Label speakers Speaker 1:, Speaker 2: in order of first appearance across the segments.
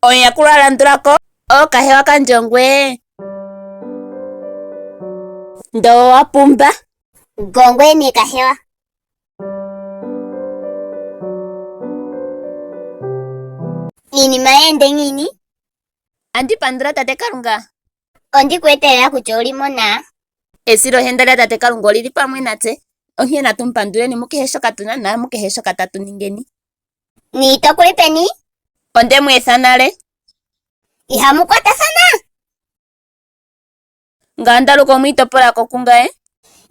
Speaker 1: Omuyakulwa a landula ko, Ookahewa kandjongwe. Ndo wa pumba.
Speaker 2: Gongwe ne kahewa. Iinima ye ende ngiini?
Speaker 1: Andi pandula tate Kalunga.
Speaker 2: Ondi ku etelela kutya oli mo naa.
Speaker 1: Esilohenda lya tate Kalunga oli li pamwe natse. Onkene natu mu panduleni mukehe shoka tu na na mukehe shoka tatu ningeni.
Speaker 2: Niita okuli peni?
Speaker 1: Onde mu etha nale.
Speaker 2: Ihamu kwatathana?
Speaker 1: Ngaandaluka omwiitopola ko kungaye.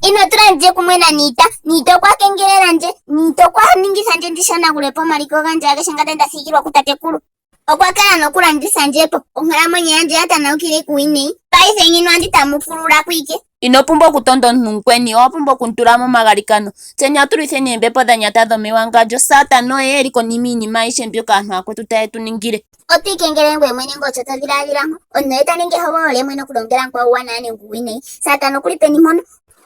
Speaker 2: Ino tula ndje kumwe naNiita. Niita okwa kengelela ndje. Niita okwa ningitha ndje ndi shanagule po omaliko gandje agehe ngoka nda thigilwa kutatekulu. Okwa kala nokulanditha ndje po. Onkalamwenyo yandje ya tanaukile kuuwinayi. Paife ngino andi tamukulula ko ike.
Speaker 1: Ino pumbwa okutonda omuntu mukweni, owa pumbwa oku mu tula momagalikano. Tseni ohatu lwitheni oombepo dha nyata dhomewangandjo. Satana oye e li konima yiinima ayihe mbyoka aantu aakwetu taye tu ningile.
Speaker 2: Oto ikengele ngoye mwene ngoye osho to dhiladhila ngo. Omuntu oye ta ningi ehogololo lye mwene okulongela mukwawo uuwanawa nenge uuwinayi. Satana oku li peni mpono?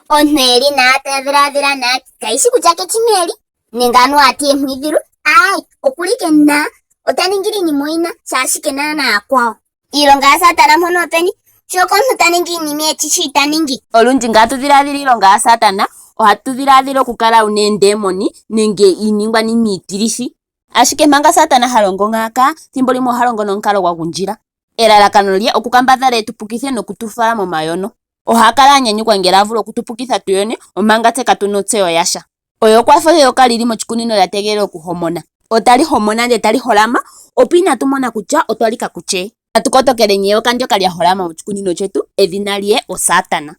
Speaker 2: Omuntu e li naa ta dhiladhila naa kayi shi kutya ke shi mpa e li nenge anuwa a ti emwidhilu. Aai, oku li ke naa ota ningile iinima oyina shaashi ke na nayakwawo. Iilonga yaSatana mpono openi? Shoka omuntu ta ningi iinima e shi shi ta ningi.
Speaker 1: Olundji ngele tatu dhiladhila iilonga yaSatana, ohatu dhiladhila okukala wu na eendemoni nenge iiningwanima iitilithi. Ashike manga Satana ha longo ngaaka, thimbo limwe oha longo nomukalo gwa gundjila. Elalakano lye okukambadhala e tu pukithe noku tu fala momayono. Oha kala a nyanyukwa ngele a vulu oku tu pukitha tu yone, omanga tse katu na otseyo yasha. Oye okwa fa eyoka li li moshikunino lya tegelela okuhomona. Otali homona ndele tali holama, opo inatu mona kutya otwa lika kulye. Natu kotokeleni eyoka ndyoka lya holama moshikunino shetu, edhina lye oSatana.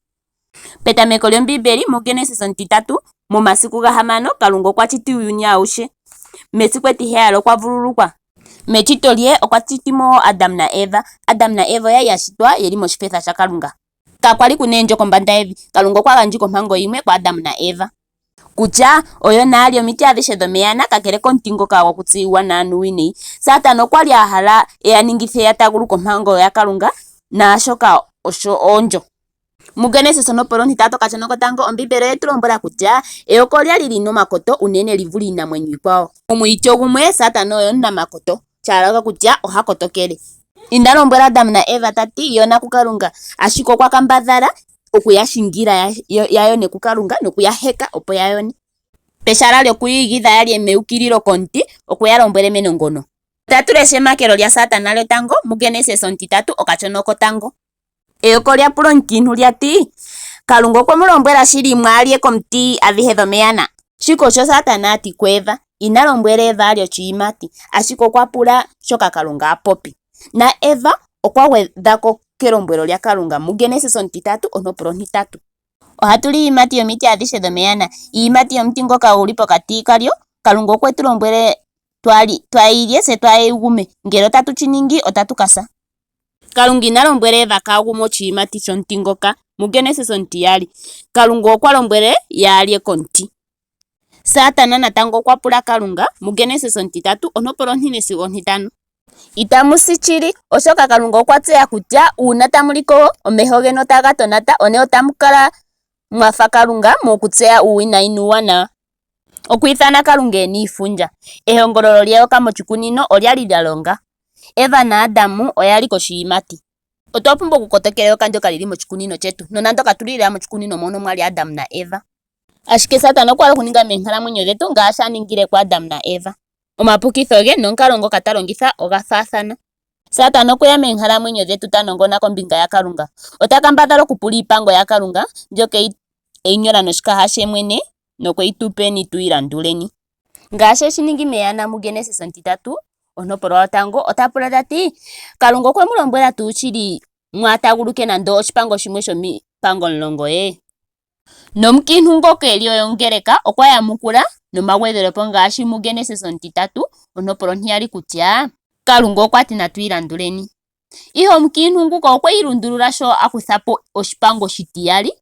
Speaker 1: Petameko lyOmbiimbeli, muGenesis omutitatu, momasiku gahamano, Kalunga okwa shiti uuyuni awuhe. Mesiku etiheyali okwa vululukwa. Meshito lye okwa shiti mo wo Adam naEva. Adam naEva oya li ya shitwa ye li moshifetha shaKalunga. Kakwa li ku na oondjo kombanda yevi. Kalunga okwa gandja ike ompango yimwe kuAdam naEva. Kutya oyo naa lye omiti adhihe dhomeyana kakele komuti ngoka gwokutseya uuwanawa nuuwinayi. Satana okwa li a hala e ya ningithe ya taaguluke ompango yaKalunga, naashoka osho oondjo. MuGenesis ontopolwa ontitatu okashona kotango, Ombiimbeli oye tu lombwela kutya eyoka olya li li na omakoto unene li vule iinamwenyo iikwawo. Omwiityo gumwe, Satana oye omunamakoto, sha hala okutya oha kotokele. Ina lombwela Adam naEva ta ti, Yona kuKalunga, ashike okwa kambadhala oku ya shingila ya yone kuKalunga noku ya heka opo ya yone. Pehala lyoku ya igidha ya lye meukililo komuti, okwe ya lombwele menongono. Otatu lesha emakelo lyaSatana lyotango muGenesis ontitatu okashona okotango. Eyoka olya pula omukiintu lya ti, Kalunga okwe mu lombwela shili mwaa lye komuti adhihe dhomeyana? Shika osho Satana a ti kuEva. Ina lombwela Eva a lye oshiyimati, ashike okwa pula shoka Kalunga a popi. Na Eva okwa gwedha ko kelombwelo lyaKalunga muGenesis omutitatu ontopolwa ontitatu. Ohatu li iiyimati yomiti adhihe dhomeyana. Iiyimati yomuti ngoka gu li pokati kalyo, Kalunga okwe tu lombwele twaa yi lye tse twaa yi gume. Ngele otatu shi ningi, otatu ka sa. Kalunga ina lombwela Eva kaa gume oshiyimati shomuti ngoka. MuGenesis omutiyali, Kalunga okwa lombwele yaa lye komuti. Satana natango okwa pula Kalunga muGenesis omutitatu ontopolwa ontine sigo ontitano. Itamu si shili, oshoka Kalunga okwa tseya kutya uuna tamu li ko, omeho geni otaga tonata, one otamu kala mwa fa Kalunga mokutseya uuwinayi nuuwanawa. Okwi ithana Kalunga e na iifundja. Ehongololo lyeyoka moshikunino olya li lya longa. Eva naAdam oya li koshiyimati. Otwa pumbwa okukotokela eyoka ndyoka li li moshikunino shetu, nonando katu li lela moshikunino mono mwa li Adam naEva. Ashike Satana okwa hala okuninga meenkalamwenyo dhetu ngaashi a ningile kuAdam naEva. Omapukitho ge nomukalo ngoka ta longitha oga faathana. Satana okwe ya meenkalamwenyo dhetu ta nongona kombinga yaKalunga. Ota kambadhala okupula iipango yaKalunga mbyoka e yi nyola noshikaha she mwene nokwe yi tu peni tu yi landuleni. Ngaashi e shi ningi meyana muGenesis ontitatu, ontopolwa yotango, ota pula ta ti, Kalunga okwe mu lombwela tuu shili mwaa taaguluke nando oshipango shimwe shomiipango omulongo ye? Nomukiintu ngoka e li oye omugreka okwa yamukula nomagwedhelepo ngaashi muGenesis ontitatu, ontopolwa ontiyali kutya Kalunga okwa ti natu yi landuleni. Ihe omukiintu nguka okwe yi lundulula sho a kutha po oshipango oshitiyali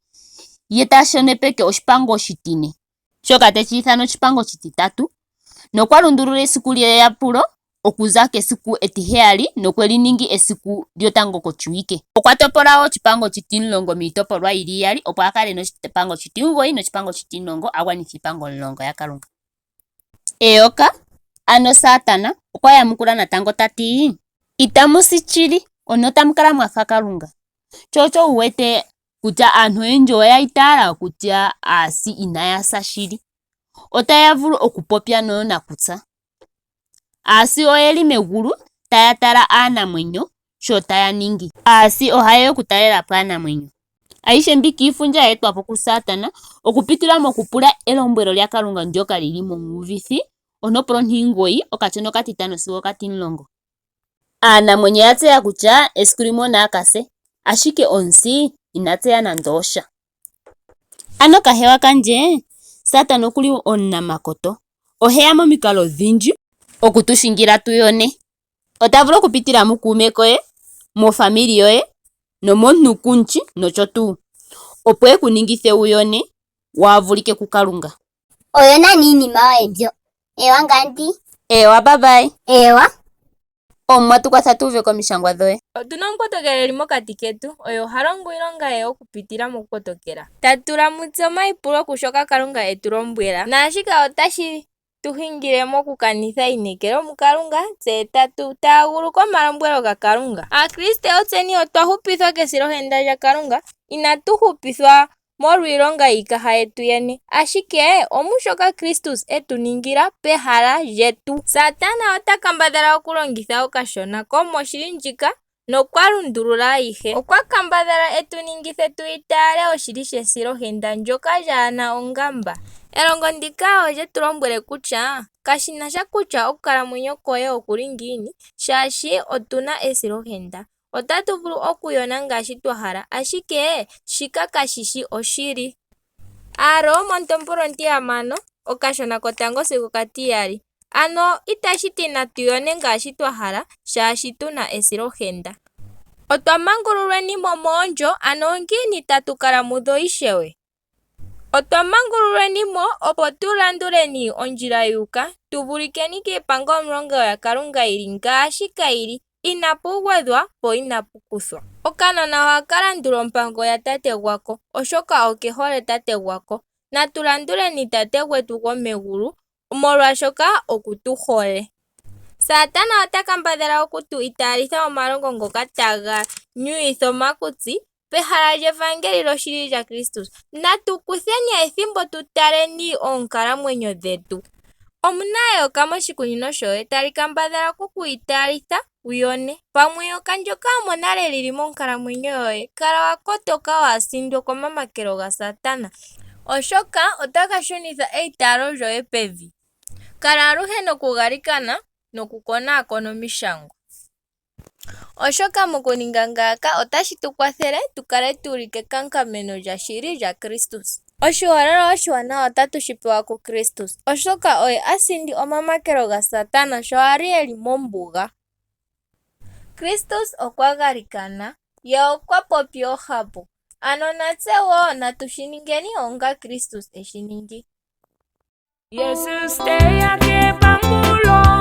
Speaker 1: ye ta shonopeke oshipango oshitine. shoka te shi ithana oshipango oshititatu, nokwa lundulula esiku lyeyapulo okuza kesiku etiheyali nokwe li ningi esiku lyotango koshiwike. Okwa topola wo oshipango oshitimulongo miitopolwa yi li iyali, opo a kale noshipango oshitimugoyi noshipango oshitimulongo a gwanithe iipango omulongo yaKalunga. Eyoka, ano Satana, okwa yamukula natango ta ti. Itamu si shili, one otamu kala mwa fa Kalunga. Sho osho wu wete kutya aantu oyendji oya itaala kutya aasi inaya sa shili. Otaya vulu okupopya noonakusa. Aasi oyeli megulu taya tala aanamwenyo sho taya ningi. Aasi ohayeya okutalela po aanamwenyo. Ayihe mbika iifundja ya etwa po kuSatana okupitila mokupula elombwelo lyaKalunga ndyoka li li mOmuuvithi ontopolwa ontimugoyi okashona okatitano sigo okatimulongo. Aanamwenyo oya tseya kutya esiku limwe onaa ka se, ashike omusi ina tseya nando osha. Ano kahewa kandje, Satana oku li omunamakoto. Ohe ya momikalo odhindji oku tu shingila tu yone. Ota vulu okupitila mukuume koye, mofamili yoye nomomuntu kumushi nosho tuu, opo e ku ningithe wu yone waa vulike kuKalunga.
Speaker 2: Oyo nani iinima yoye mbyo. Eewa ngandi.
Speaker 1: Eewa bye bye.
Speaker 2: Eewa.
Speaker 1: Omuwa tu kwatha tu uve ko omishangwa dhoye.
Speaker 3: Otu na omukotokeleli mokati ketu. Oye oha longo iilonga ye okupitila mokukotokela. Ta tula mutse omaipulo kushoka Kalunga e tu lombwela, naashika otashi tu hingile mokukanitha einekelo muKalunga tse tatu taaguluka omalombwelo gaKalunga. Aakriste otseni otwa hupithwa kesilohenda lyaKalunga, inatu hupithwa molwiilonga yiikaha yetu yene, ashike omushoka Kristus e tu ningila pehala lyetu. Satana ota kambadhala okulongitha okashona komoshili ndjika nokwa lundulula ayihe. Okwa kambadhala e tu ningithe tu itaale oshili shesilohenda ndyoka lyaana ongamba. Elongo ndika olye tu lombwele kutya kashi na sha kutya okukalamwenyo koye oku li ngiini, shaashi otu na esilohenda, otatu vulu okuyona ngaashi twa hala, ashike shika kashi shi oshili. Aarooma ontompolo ontihamano, okashona kotango sigo okatiyali. Ano itashi ti natu yone ngaashi twa hala shaashi tu na esilohenda. Otwa mangululweni mo moondjo, ano ongiini tatu kala mudho ishewe? Otwa mangululweni mo, opo tu landuleni ondjila yu uka, tu vulikeni kiipango omulongo yaKalunga yi li ngaashika yi li, inapu gwedhwa po inapu kuthwa. Okanona ohaka landula ompango yatate gwako, oshoka oke hole tate gwako. Natu landuleni Tate gwetu gwomegulu, molwaashoka oku tu hole. Satana ota kambadhala oku tu itaalitha omalongo ngoka taga nyuwitha omakutsi pehala lyevaangeli lyoshili lyaKristus. Natu kutheni ethimbo tu taleni oonkalamwenyo dhetu. Omu na eyoka moshikunino shoye tali kambadhala oku ku itaalitha wu yone. Pamwe eyoka ndyoka omo nale li li monkalamwenyo yoye. Kala wa kotoka waa sindwe komamakelo gaSatana, oshoka otaga shunitha eitaalo lyoye pevi. Kala aluhe nokugalikana nokukonaakona omishangwa. Oshoka mokuninga ngaaka otashi tu kwathele tu kale tu li kekankameno lyashili lyaKristus. Oshiholelwa oshiwanawa otatu shi pewa kuKristus, oshoka oye a sindi omamakelo gaSatana sho a li e li mombuga. Kristus okwa galikana, ye okwa popi oohapu. Ano natse wo natu shi ningeni onga Kristus e shi ningi.
Speaker 4: Jesus te ya kepangulo.